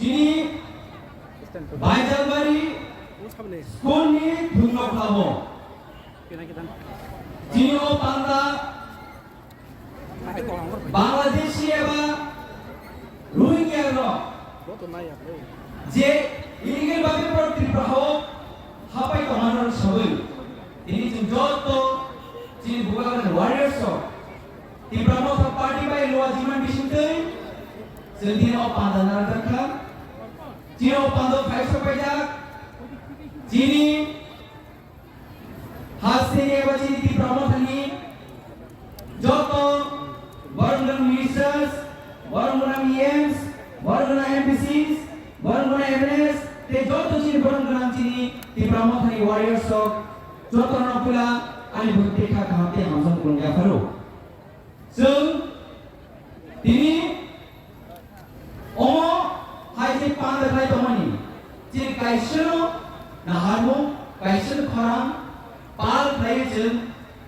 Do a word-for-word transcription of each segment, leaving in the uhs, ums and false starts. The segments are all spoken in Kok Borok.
Chini Baijalbari school ni thwngno khlao. Chini o panda Bangladeshi eba Rohingya rok je illegal babe pro Tripura o hapai tongmani rok sawi. Tini chwng joto chini Bubagra warriors rok Tipra Motha party bai lua jiman bisingtwi chwng tini o panda narwk kha. Chini o panda phai sok paijak. Chini Hasteni eba chini Tipra Mothani joto borok gwnang ministers, borok gwnang E Ms, borok gwnang M P Cs, borok gwnang M L As, tei joto chini borok gwnang chini Tipra Mothani warriors rok joto no pula ani bwtwi kha kaham tei hamjak khulum yapharo. Chwng tini omo hai je panda khlai tongmani, chini kaisano naharmung, kaisano khorang pal khlai chwng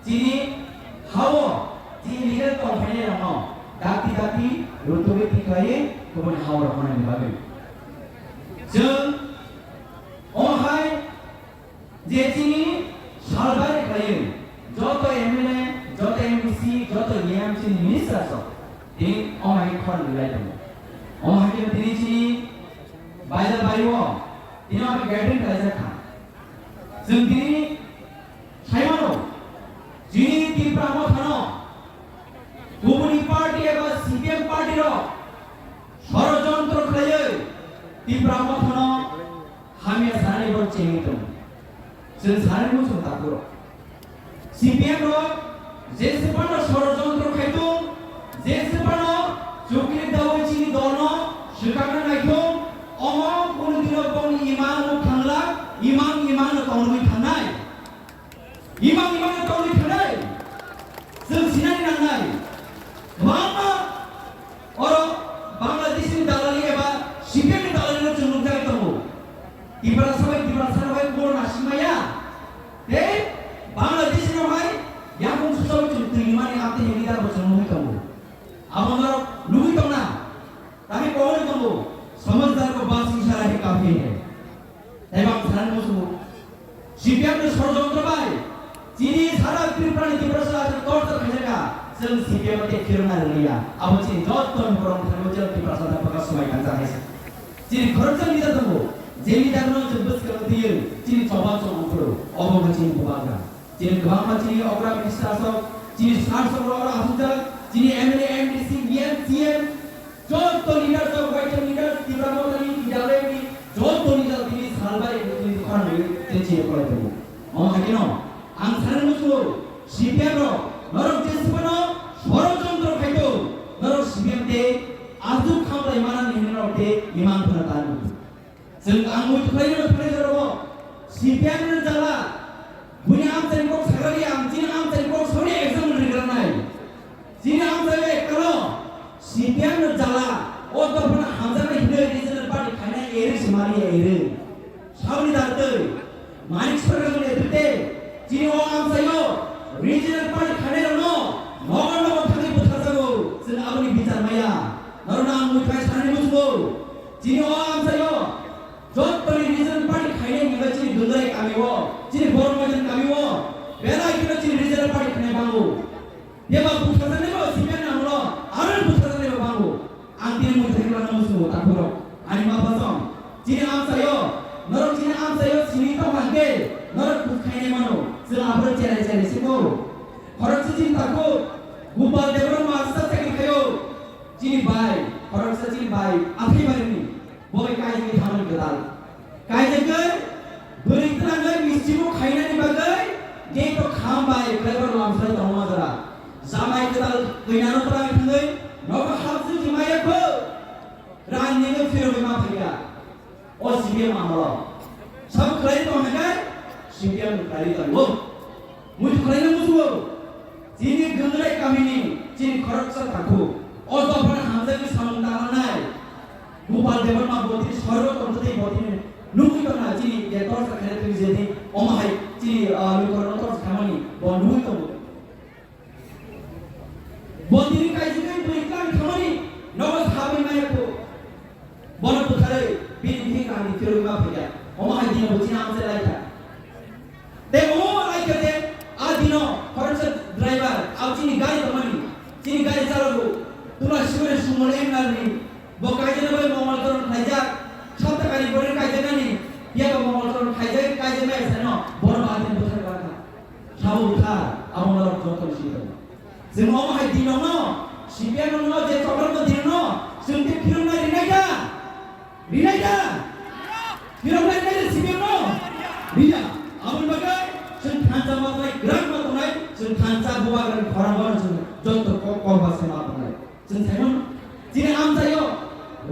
chini hao chini leader tongphainai rokno dakti dakti rutugwi tikhlai kubuni hao rok manani bagwi. Chwng omo hai je chini salbari khlaiwi joto M L A, joto M D C, joto E M chini minister rok tini omo hai khorang lai tongo. Omo hai khe tini chini Baijalbari o tini omo gathering khlaijak kha. Chwng tini sai mano chini Tipra Mothano kubuni party eba C P M party rok sorojontro khlaiwi Tipra Mothano hamya sanani borok chengwi tongo. Chwng sanani muchung takhurok. C P M rok jeswk phano sorojontro khai tongo, jeswk phano chukri dawi chini dolno swkakna nai tongo, omo kunu dino bongni imang no thangla, imang imang no tongwi thangnai. Imang imang no tongwi thangnai. Chwng sinani nangnai. Kwbangma oro Bangladesh ni dalali eba C P M ni dalali no chwng nukjagwi tongo. Tiprasa bai Tiprasa bai kubo nasimaya. Tei Bangladesh no hai yakung susawi chwng twi mani amtwi ni leader bo chwng nugwi tongo. Abo norok nugwi tongna. Tani koboni tongo, samajhdar ko baat sing sara hi kafi hai. Tei bang sanani muchungo, C P M ni sorojontro bai chini sara Tripura ni Tiprasa torture khaijaka, chwng C P M tei phirna rwliya. Abo chini joto ni borok thani chwng Tiprasa da baka swmai kanjak hai se. Chini khoroksa leader tongo, je leader no chwng bwskango twiwi chini choba chwng ongphuru, obo wngkha chini bubagra. Chini kwbangma chini okra minister aswk, chini sir aswk rok oro asukjak, chini M L A, M D C, E M, C M, joto leader rok, Y T F leader, Tipra Mothani, T W F ni joto leader tini salbai tini khorang bai tei chini khorang tongo. Omo hai kheno ang sanani muchungo C P M rok norok jeswkano sorojontro khaito, norok C P M tei aswk khamlai manani hinwi norok tei imang phano ta nukgo. Chwng ang muitu khlaino thangnaijak rogo C P M ni jala, buini amchaini kok sagrani ang chini amchaini kok sawi example rigranai. Chini amchaio ekkano C P M ni jala, o dophano hamjaknai hinwi regional party khainai eri se mani eri. Saboni dartwi Manik Sarkarni netrite chini o amchaio regional party khainairokno nogo nogo thangwi butharjago, chwng aboni bichar maya. Norokno ang muitu khlai sanani muchungo. Chini o amchaio jottoni regional party khainai hwnba chini Dungrai kamio, chini Borok Moidan kamio, belai kheno chini regional party khainai bango. Bebak butharjaknai bo C P M ni amolo, aro butharjaknai bo bango. Ang tini mui thani rwna muchungo takhurok. Ani ma pha song. Chini amchaio, norok chini amchaio sini tong hwnkhe, norok bwkhainai mano. Chwng aphuru cherai cherai siko. Khoroksa chini takhuk, Gopal Debbarma sa chakri khaio. Chini bai, khoroksa chini bai, athai bai ni. Bo bai kaijagwi thangnani kwtal. Kaijagwi bwrwi twnangwi mistibo khainani bagwi gate o kham bai khlaibar lamsai tongo jora. Jamai kwtal kwinano twlangwi thangwi nogo hapjwk maya kho. Rang nini phirogwi ma phaikha. O C P M amolo. Sabo khlai tong hwnkhai C P M ni khlai tongo. Muitu khlaina musugo. Chini Gangrai kamini chini khoroksa takhuk. O dophano hamjakni samung tangnai. Gopal Debbarma botini sorgo tongtwi botini nukwi tongna chini je torsa khaina twi jedi omo hai chini, ah, lukurokno torsa khamani bo nukwi tongo. Botini kaijagwi bwrwi tlang khamani nogo sawi maya kho. Bono bwtharwi Bini bini kaham ni phirwi ma phaikha. Omo hai dino bo chini amchai laikha. Tei omo laikha je a dino khoroksa driver, a chini gari tongmani, chini gari chalogo, tula sibere sumole engnalni, bo kaijana bai mongol toron khaijak, sapta kari bore kaijaknani, phiya bo mongol toron khaijak, kaijaknai sano, borok a dino buthar kha. Sabo buthar, abo norok joto ni sito. Chwng omo hai dino no, C P M no je chokro no dino no, chwng te phirwng na rinai da? Rinai da? Phirwng na rinai da C P M no? Riya. Aboni bagwi chwng thansa ma tongnai, kwrak ma tongnai, chwng thansa bubagrani khorang bono chwng joto kok, kok ba se ma tongnai. Chwng saimano, chini amchaio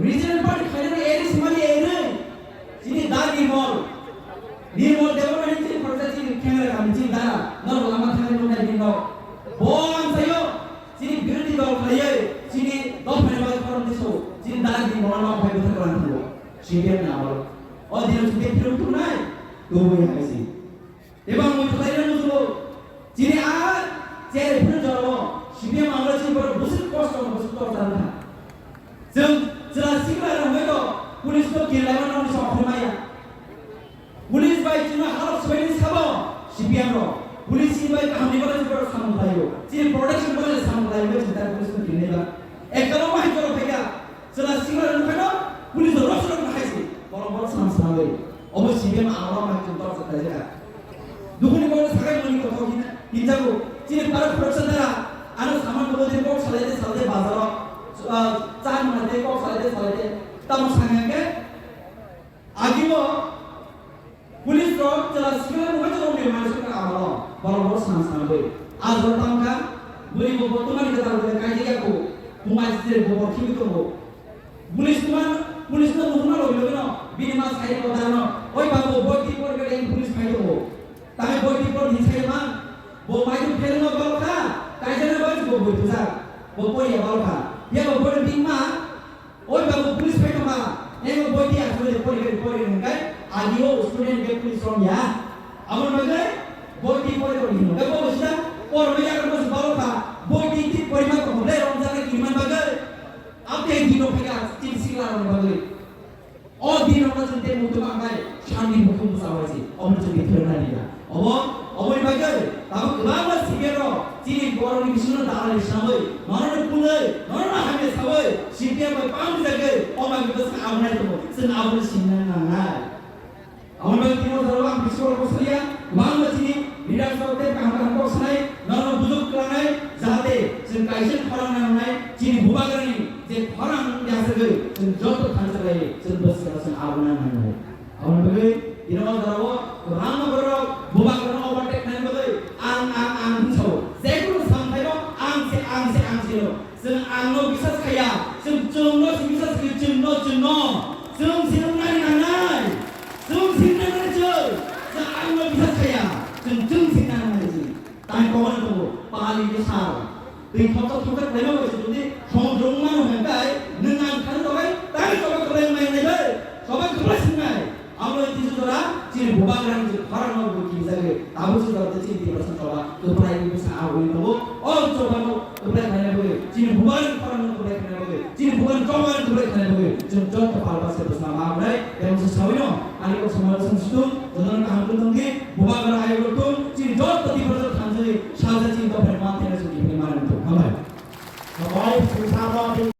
regional party khainani eri simani eri, chini da Nirmal, Nirmal Debbarma ni chini khoroksa chini khengra kami chini dara, norok lama thangwi nuknai bini nok. Bo amchaio chini birodhi dol khlaiwi chini dophani bagwi khorang tiso, chini da Nirmal no phai bwthar kwrang thango, C P M ni amalo. O dino chwng tei phirwng thungnai, tubui hai si. Eba mui khlaina musulo. Chini a cheri phun joro. C P M amra chini borok busuk kosto busuk torchar wngkha. Chwng chwla sikla rok hwnkhe to police to kirlaima nokni sok khumaya. Police bai chwngno halok swbaini sabo C P M rok. Police chini bai kahamni bagwi chini borok samung khlaio. Chini protection bagwi samung khlaio, chini tak police no kirnai ba. Ekta rok bahai joro phaikha. Chwla sikla rok phano police rok rok rok hai si. Borok borok sam sambai. Obo C P M amra ma chwng torchar khlaijak. Dukhuni borok sakai mani kothok hina hinjago. Chini para khoroksa dara ano saman bobo din kok salai de salai de bazaro. Ah, char mana de kok salai de salai de. Tamo sangya ke agibo police rok chwla sikla rok no chwla rok ni mani sukha amro. Borok borok sam sambai. Ajro tamkha buri bo botomani kata rok kai de yako. Bumai sire bo bo khibi tongo. Police no, police no muhuna logi logi no, bini ma sai ko dano, oi babu, boi twi por gade police phai tongo. Tamai boi twi por ni sai ma, bo mai twi phel no bal kha, kaijana bai bo boi tuja, bo pori ya bal kha. Ya bo boi twi ma, oi babu, police phai tongo, ego boi twi asle de pori gade pori ngai, agi o student ke police rom ya. Abon bagai, boi twi pori pori ngai, bo sida, por me ya ko bal kha, boi twi twi pori ma ko le rom jana ki man bagai. Abo tei dino phaikha chini sikla rokni bagwi. O dino no chwng tei muitu mangnai, sandi mukhung bwsa waisi, omo chwng tei thwrwngna liya. Obo, oboni bagwi, tabuk kwbangma sikla rok chini borokni bisingo dalai swnamwi, nono punwi, nono hamya sawi, C P M bai pang bijagwi, o mangi bwsa abonai tongo, chwng abono sinna nangnai. Aboni bagwi tini o jora o ang bisingo kok saliya, kwbangma chini leaders rok tei kaham kaham kok sanai, norokno bujok klangnai, jahate chwng kaisa khorang nangnai, chini bubagrani je khorang yasagwi chwng joto thansa khlaiwi chwng bwskango chwng abo nangnai. Aboni bagwi tini o jora o kwbangma borok bubagrano overtake khlaina bagwi ang, ang, ang hwn sao. Jekunu samthaino ang se, ang se, ang se hino. Chwng angno bisas khaiya, chwng chwngno se bisas khaio, chwngno, chwngno. Chwng se wngnani nangnai. Chwng sinna nai chwng. Chwng angno bisas khaiya. Chwng chwng sinna nai chwng. Tai kono tongo. Pali ni sar. Twi thokthok thokthok khlaima bai se jodi song jong mano hwnkai, nwng ang thani tobai, tai choba kwplai mai nai bai. Choba kwplai singnai. Abo tisi jora chini bubagrani je khorang no bo kibijagwi. Abo se jora chini Tiprasa choba kwplai ni bwsa abo ni tongo. O choba no kwplai khlaina bagwi, chini bubagrani khorang no kwplai khlaina bagwi, chini bubagrani choba no kwplai khlaina bagwi, chwng joto palba se bwsa ma wngnai. Tei se sawino ani kok samani song situng, jotono kaham tongdi, bubagra ayuk